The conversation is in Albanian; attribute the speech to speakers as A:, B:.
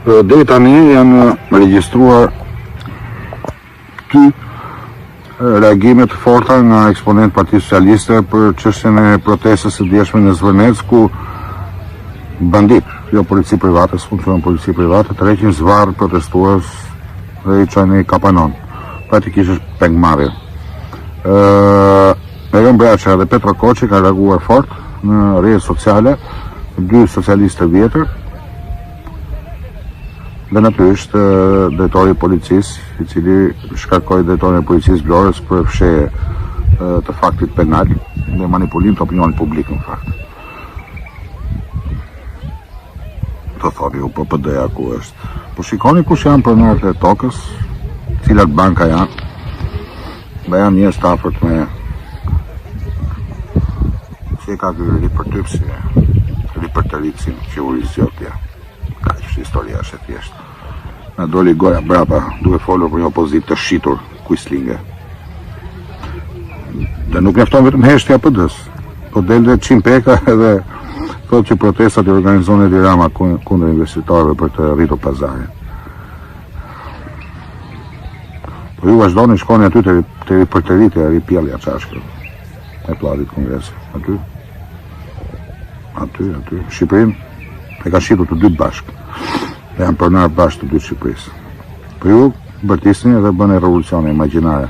A: Deri tani janë regjistruar dy reagime të forta nga eksponentë të Partisë Socialiste për çështjen e protestës së djeshme në Zvërnec ku banditë, jo polici private, s'funksionon polici private, tërheqin zvarrë protestues dhe i çojnë në kapanon. Praktikisht është pengmarrje. Ë Erion Braçe dhe Petro Koçi kanë reaguar fort në rrjetet sociale, dy socialistë të vjetër, dhe natyrisht drejtori i policisë, i cili shkarkoi drejtorin e policisë Vlorës për fshehje të faktit penal dhe manipulim të opinionit publik në fakt. Do thoni ju, po PD-ja ku është? Po shikoni kush janë pronarët e tokës, cilat banka janë, dhe janë njerëz të afërt me si e ka ky ripërtypësi, ripërtëritësin që u rizgjodh dje. Kaq është historia është e thjeshtë. Na doli goja mbrapa duke folur për një opozitë të shitur kuislinge. Dhe nuk mjafton vetëm heshtja e PD-së. Po del dhe Çim Peka edhe thotë që protestat i organizon Edi Rama kundër investitorëve për të rritur pazarin. Po ju vazhdoni shkoni aty te te ripërtëritja, ripjellja çashkë e pllatit kongresit. Aty. Aty, aty. Shqipërinë e ka shitur të dy bashkë. Dhe janë pronarë bashkë të dy Shqipërisë. Po ju bërtisni edhe bëni revolucione imagjinare.